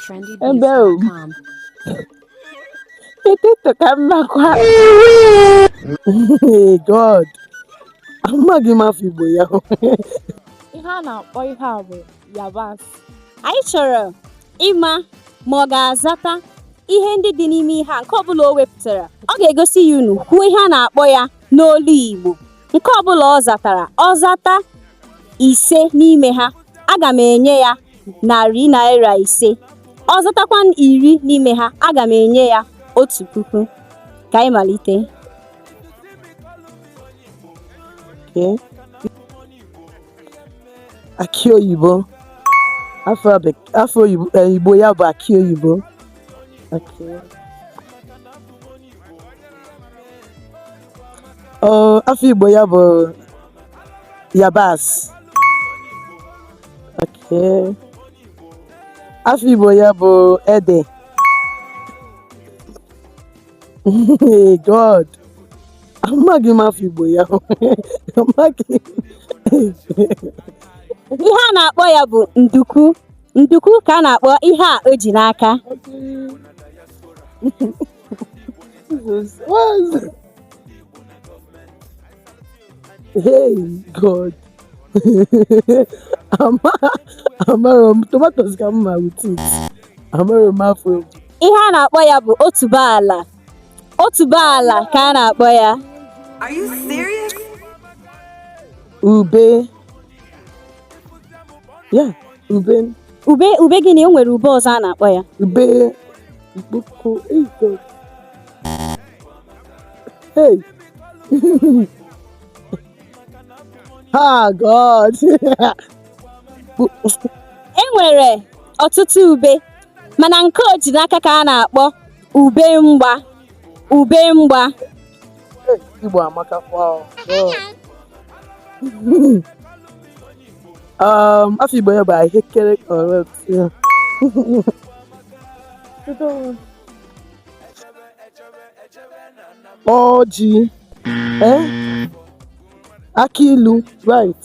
Ebe o. trendybeats.com. Potato ka m makwa. God, amaghị m afa Igbo ya. Ihe a na-akpọ ihe a bụ yabasị. Anyị chọrọ ịma ma ọ ga-azata ihe ndị dị n'ime ihe a nke ọbụla o wepụtara. Ọ ga-egosi ya unu kwuo ihe a na-akpọ ya n'olu Igbo. Nke ọbụla ọ zatara, ọ zata 5 n'ime ha, aga m enye ya ₦5. Ọ zatakwa 10 n'ime ha, aga m enye ya 1000. Ka anyị malite. Okay. Akị oyibo. Afa Igbo ya bụ akị oyibo. Okay. Oh, afa Igbo ya bụ yabasị. Okay. Afa Igbo ya bụ ede. God, amaghị m afa Igbo ya. Amaghị m. Ihe a na-akpọ ya bụ nduku. Nduku ka a na-akpọ ihe a o ji n'aka. Jesus, what? Hey, God. Amarọ m tomatoes ka m ma with it. Amarọ m afa. Ihe a na-akpọ ya bụ otuboala. Otuboala ka a na-akpọ ya. Are you serious? Ube. Yeah, ube. Ube, ube gịnị? O nwere ube ọzọ a na-akpọ ya. Ube mkpụkụ. Hey, God. Hey. Ah, God. E nwere ọtụtụ ube, mana nke o ji n'aka ka a na-akpọ ube mgba. Ube mgba. Hey, Igbo amaka. Wow. God. Afa Igbo ya bụ ahụekere correct. Yeah. Ọjị. Eh? Akị ilu, right.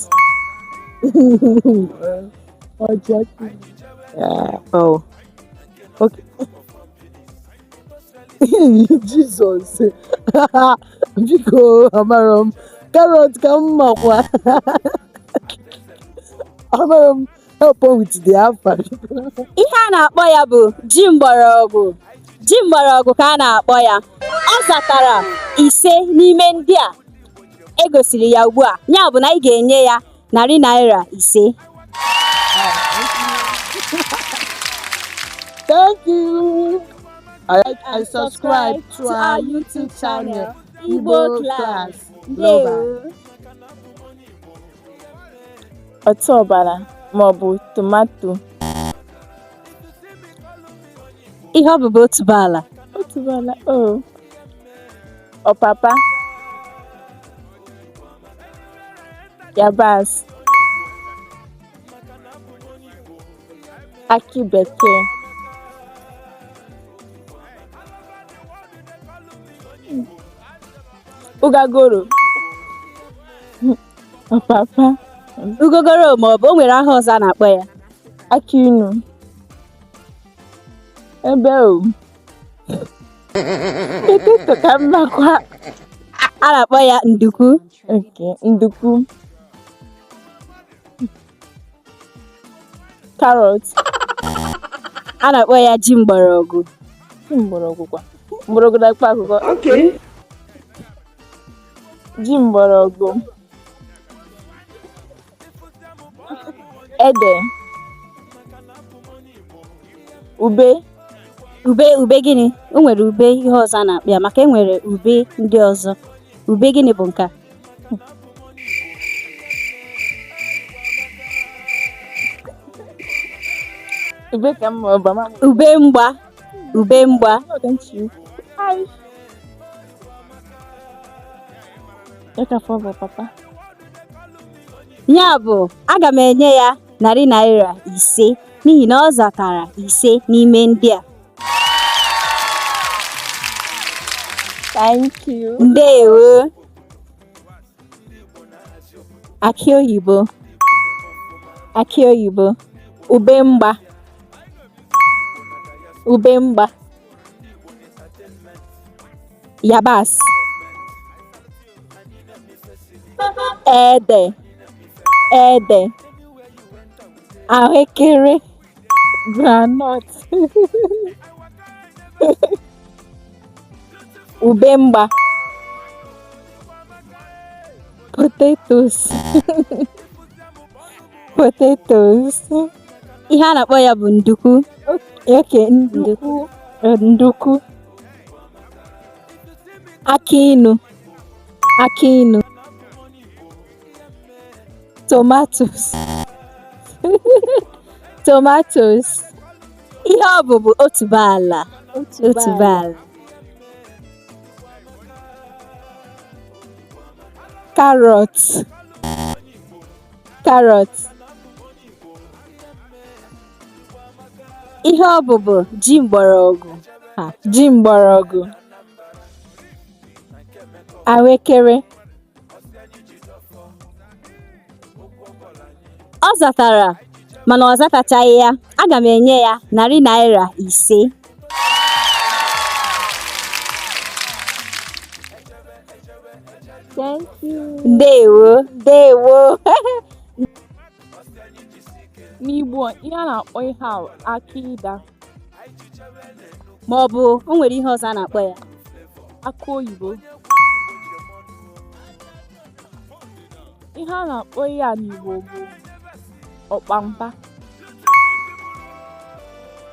Ọjị, akị ilu. Yeah. Oh. Okay. Jesus. Biko, amarọ m. Carrot ka m makwa. Amarọ m. Help me with the afa. Ihe a na-akpọ ya bụ ji mgbọrọgwụ. Ji mgbọrọgwụ ka a na-akpọ ya. Ọ zatara 5 n'ime ndị a e gosiri ya ugbu a. Ya bụ na anyị ga-enye ya ₦5. Thank you. I like and subscribe to our YouTube channel, Igbo Class Global. Ndewo. Otuboala maọbụ tomato. Ihe ọ bụ bụ otuboala. Otuboala, oh. Ọpapa. Yabasị. Akị bekee. Ụgagoro. Ọpapa. Ugogoro ma ọ bụ o nwere aha ọzọ a na-akpọ ya. Akị inu. Ebe o. Potato ka m makwa. A na-akpọ ya nduku. Okay, nduku. Carrot. A na-akpọ ya ji mgbọrọgwụ. Ji mgbọrọgwụ kwa. Mgbọrọgwụ na mkpa akwụkwọ. Okay. Ji mgbọrọgwụ. Ede. Ube. Ube, ube gịnị? O nwere ube ihe ọzọ a na-akpọ ya maka e nwere ube ndị ọzọ. Ube gịnị bụ nke a? Ube ka m ma ọ bụ ama m. Ube mgba. Ube mgba. Ọ ka m chi. Ai. Ya ka afọ bụ papa. Ya bụ, aga m enye ya ₦5 n'ihi na ọ zatara 5 n'ime ndị a. Thank you. Ndewo. Akị oyibo. Akị oyibo. Ube mgba. Ubemgba. Yabasị. Ede. Ede. Ahụekere. Groundnut. Ubemgba. Potatoes. Potatoes. Ihe a na-akpọ ya bụ nduku. Okay, nduku. Nduku. Akị inu. Akị inu. Tomatoes. Tomatoes. Ihe ọ bụ bụ otuboala. Otuboala. Carrot. Carrot. Ihe ọ bụ bụ ji mgbọrọgwụ. Ha, ji mgbọrọgwụ. Ahụekere. Ọ zatara mana ọ zatachaghị ya. Aga m enye ya ₦500. Thank you. Ndewo, ndewo. N'Igbo, ihe a na-akpọ ihe a bụ akị ịda. Ma ọ bụ o nwere ihe ọzọ a na-akpọ ya? Akụ oyibo. Ihe a na-akpọ ihe a n'Igbo bụ ọkpampa.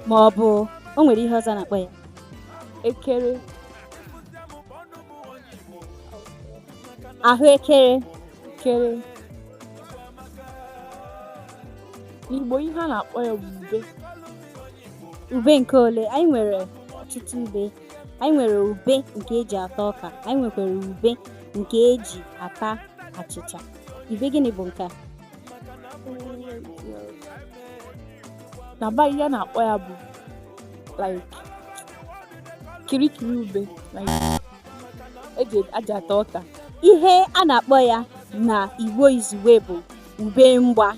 Ma ọ bụ o nwere ihe ọzọ a na-akpọ ya? Ekere. Ahụekere. Kere. N'Igbo, ihe a na-akpọ ya bụ ube. Ube nke ole? Anyị nwere ọtụtụ ube. Anyị nwere ube nke eji ata ọka. Anyị nwekwara ube nke eji ata achịcha. Ube gịnị bụ nke a? Na be anyị, ihe a na-akpọ ya bụ like kirikiri ube, like eji aja ata ọka. Ihe a na-akpọ ya na Igbo izugbe bụ ube mgba.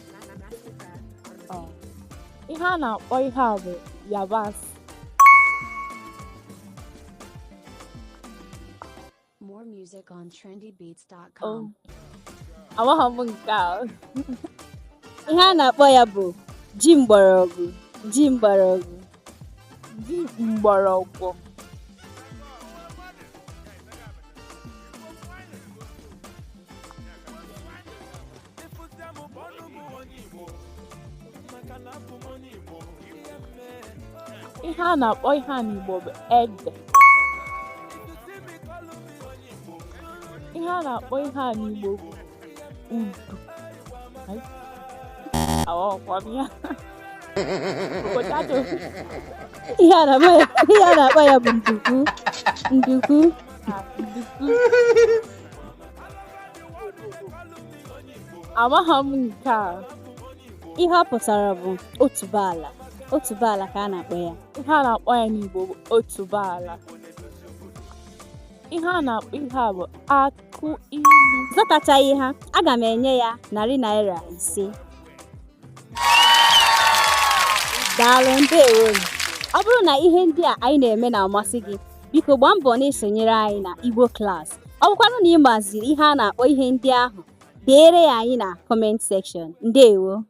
Ihe a na-akpọ ihe a bụ yabasị. More music on trendybeats.com. Oh, amaghị m nke a. Ihe a na-akpọ ya bụ ji mgbọrọgwụ. Ji mgbọrọgwụ. Ji mgbọrọgwụ. Ihe a na-akpọ ihe a n'Igbo bụ ede. Ihe a na-akpọ ihe a n'Igbo bụ udu. Ai, aghọkwa m ya. Potato. Ihe a na-akpọ ya, ihe a na-akpọ ya bụ nduku. Nduku. Ah, nduku. Amaghị m nke a. Ihe ọ pụtara bụ otuboala. Otuboala ka a na-akpọ ya. Ihe a na-akpọ ya n'Igbo bụ otuboala. Ihe a na-akpọ ihe a bụ akụ ilu. Zatachaghị ha, aga m enye ya ₦500. Daalụ, ndewo. Ọ bụrụ na ihe ndị a anyị na-eme na-amasị gị, biko gbaa mbọ na-esonyere anyị na Igbo Class. Ọ bụkwanụ na ị maziri ihe a na-akpọ ihe ndị ahụ, deere ya anyị na comment section. Ndewo.